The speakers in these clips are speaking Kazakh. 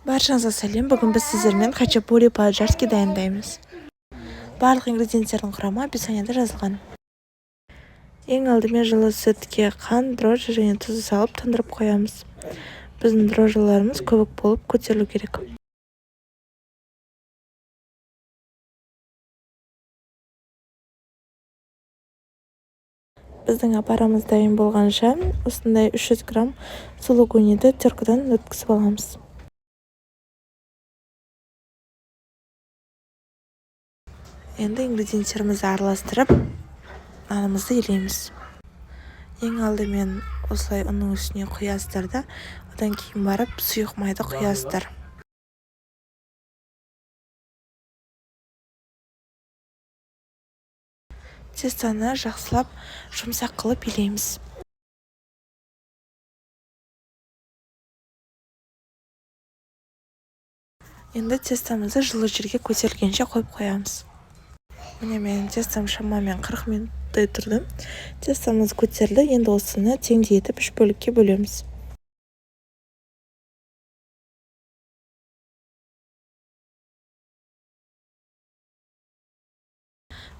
Баршаңызға сәлем! Бүгін біз сіздермен хачапури по-аджарски дайындаймыз. Барлық ингредиенттердің құрамы описанияда жазылған. Ең алдымен жылы сүтке қант, дрожжи және тұзды салып тұндырып қоямыз. Біздің дрожжыларымыз көбік болып көтерілу керек. Біздің апарамыз дайын болғанша, осындай 300 грамм сулугуниді теркадан өткізіп аламыз. Енді ингредиенттерімізді араластырып, нанымызды илейміз. Ең алдымен осылай ұнның үстіне құясыздар да, одан кейін барып сұйық майды құясыздар. Тестоны жақсылап жұмсақ қылып илейміз. Енді тестомызды жылы жерге көтерілгенше қойып қоямыз. Міне, менің тестом шамамен 40 минуттай тұрды. Тестомыз көтерілді. Енді осыны теңдей етіп үш бөлікке бөлеміз.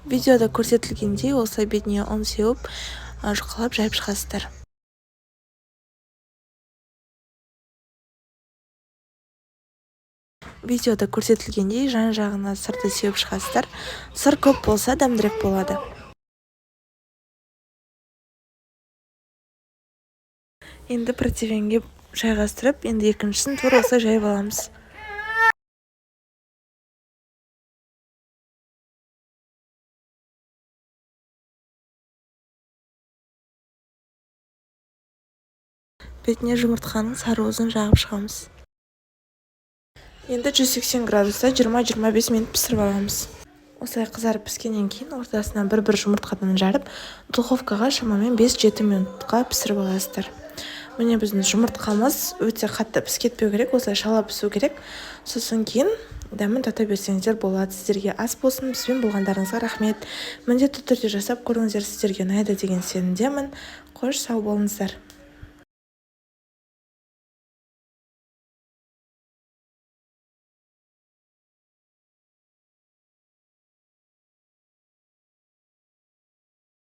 Видеода көрсетілгендей, осылай бетіне ұн сеуіп, жұқалап жайып шығасыздар. Видеода көрсетілгендей, жан жағына сырды сеуіп шығасыздар. Сыр көп болса, дәмдірек болады. Енді противенге жайғастырып, енді екіншісін тура осылай жайып аламыз. Бетіне жұмыртқаның сары уызын жағып шығамыз. Енді 180 градуста 20-25 минут пісіріп аламыз. Осылай қызарып піскеннен кейін ортасынан бір-бір жұмыртқадан жарып, духовкаға шамамен 5-7 минутқа пісіріп аласыздар. Міне, біздің жұмыртқамыз өте қатты пісіп кетпеу керек, осылай шала пісу керек. Сосын кейін дәмін тата берсеңіздер болады. Сіздерге ас болсын, бізбен болғандарыңызға рахмет. Міндетті түрде жасап көріңіздер, сіздерге ұнайды деген сенімдемін. Қош, сау болыңыздар.